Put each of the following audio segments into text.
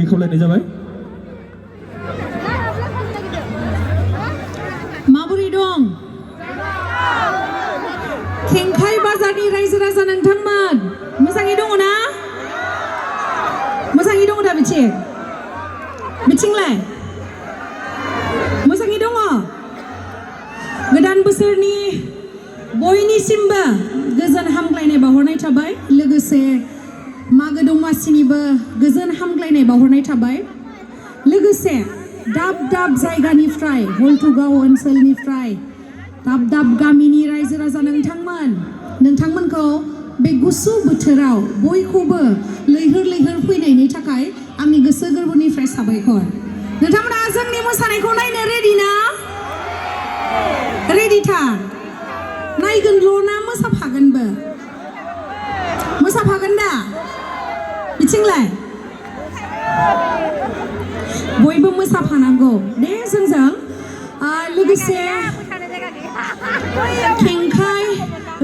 खावलायनाय जाबाय माबोरै दं खेंखाय बाजारनि रायजो राजा नोंथांमोन मोजाङै दङ ना मोजाङै दङ दा बिथिंलाय मोजाङै दङ गोदान बोसोरनि बयनिसिमबो गोजोन हामग्लायनाय बावहरनाय थाबाय लोगोसे मागो दमासिनिबो गोजोन हामग्लायनाय बावहरनाय थाबाय लोगोसे दाब दाब जायगानिफ्राय हलथुगाव ओनसोलनिफ्राय दाब दाब गामिनि रायजो राजा नोंथांमोनखौ बे गुसु बोथोराव बयखौबो लैहोर लैहोर फैनायनि थाखाय आंनि गोसो गोरबोनिफ्राय साबायखर नोंथांमोना जोंनि मोसानायखौ नायनो रेडि ना रेडिथार नायगोनल' ना मोसाफागोन दा बिथिंलाय बयबो मोसाफानांगौ दे जोंजों लोगोसे खेंखाय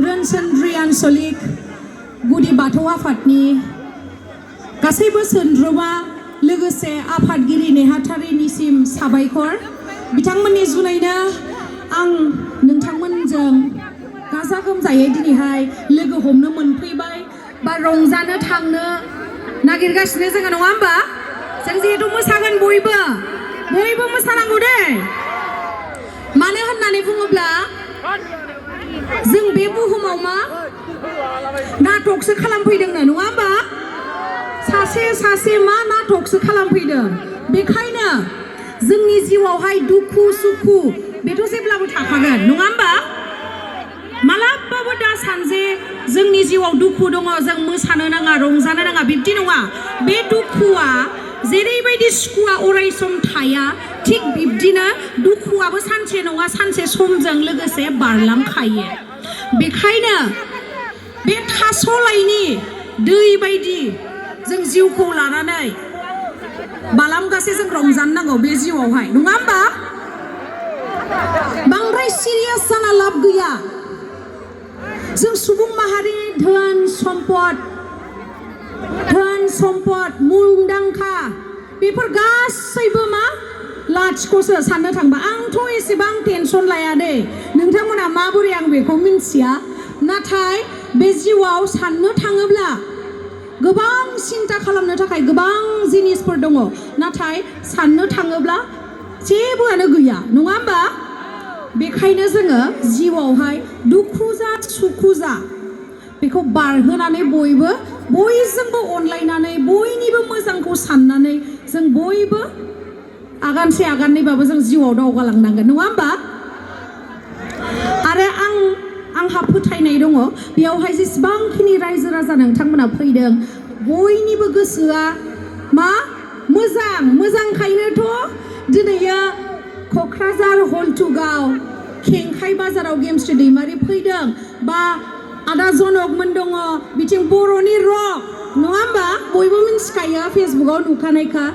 रोनसोन्द्रि आन्चलिक गुदि बाथौ आफादनि गासैबो सोद्रोमा लोगोसे आफादगिरि नेहाथारिनिसिम साबायखर बिथांमोननि जुनैनो आं नोंथांमोनजों गाजा गोमजायै दिनैहाय लोगो हमनो मोनफैबाय बा रंजानो थांनो नागिरगासिनो जोङो नङा होमबा जों जिहेतु मोसागोन बयबो मोसानांगौ दे मानो होननानै बुङोब्ला जों बे बुहुमाव मा नाटकसो खालामफैदोंनो नङा होमबा सासे मा नाटकसो खालामफैदों बेखायनो जोंनि जिउआवहाय दुखु सुखु बेथ' जेब्लाबो थाखागोन नङा होमबा मालाबाबो दा सानजे जोंनि जिउआव दुखु दङ जों मोसानो नाङा रंजानो नाङा बिब्दि नङा बे दुखुआ जेरैबायदि सुखुआ अराय सम थाया थिग बिब्दिनो दुखुआबो सानसे नङा सानसे समजों लोगोसे बारलांखायो बेखायनो बे थास'लाइनि दै बायदि जों जिउखौ लानानै बालामगासे जों रंजानो नांगौ बे जिउआवहाय नङा होमबा बांद्राय सिरियास जाना लाब गैया जों सुबुं माहारिनि धोन सम्पद मुंदांखा बेफोर गासैबो मा लाथिख'सो साननो थांबा आंथ' एसेबां टेनसन लाया दे नोंथांमोना माबोरै आं बेखौ मिन्थिया नाथाय बे जिउआव साननो थाङोब्ला गोबां सिन्था खालामनो थाखाय गोबां जिनिसफोर दङ नाथाय साननो थाङोब्ला जेबोआनो गैया नङा होमबा बेखायनो जोङो जिउआवहाय दुखु जा सुखु जा बेखौ बारहोनानै बयजोंबो अनलायनानै बयनिबो मोजांखौ साननानै जों बयबो आगानसे आगाननैबाबो जों जिउआव दावगालांनांगोन नङा होमबा आरो आंहा फोथायनाय दङ बेयावहाय जेसेबांखिनि रायजो राजा नोंथांमोना फैदों बयनिबो गोसोआ मा मोजांखायनोथ' दिनैयो क'क्राझार हलथुगाव खेंखाय बाजाराव गेमस्रि दैमारि फैदों बा आदा जनकमोन दङ बिथिं बर'नि रक नङा होमबा बयबो मिन्थिखायो फेसबुकाव नुखानायखा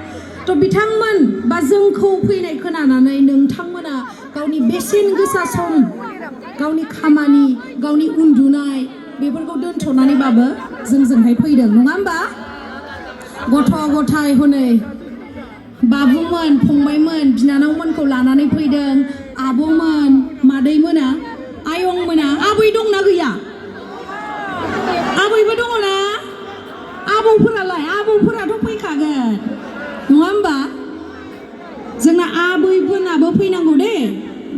थ' बिथांमोन बा जोंखौ फैनाय खोनानानै नोंथांमोना गावनि बेसेन गोसा सम गावनि खामानि गावनि उन्दुनाय बेफोरखौ दोनथ'नानैबाबो जोंजोंहाय फैदों नङा होमबा गथ' गथाय हनै बाबुमोन फंबायमोन बिनानावमोनखौ लानानै फैदों आब'मोन मादैमोना आयंमोना आबै दंना गैया आबैबो दङ ना आबौफोराथ' फैखागोन नङा होमबा जोंना आबैफोरनाबो फैनांगौ दे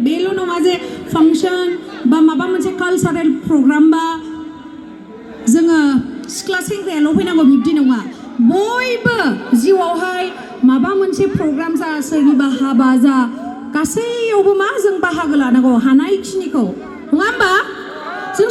बेल' नङा जे फांसन बा माबा मोनसे कालचारेल प्रग्राम बा जोङो सिख्ला सेंग्रायाल' फैनांगौ बिब्दि नङा बयबो जिउआवहाय माबा मोनसे प्रग्राम जा सोरनिबा हाबा जा गासैयावबो मा जों बाहागो लानांगौ हानायखिनिखौ नङा होमबा जों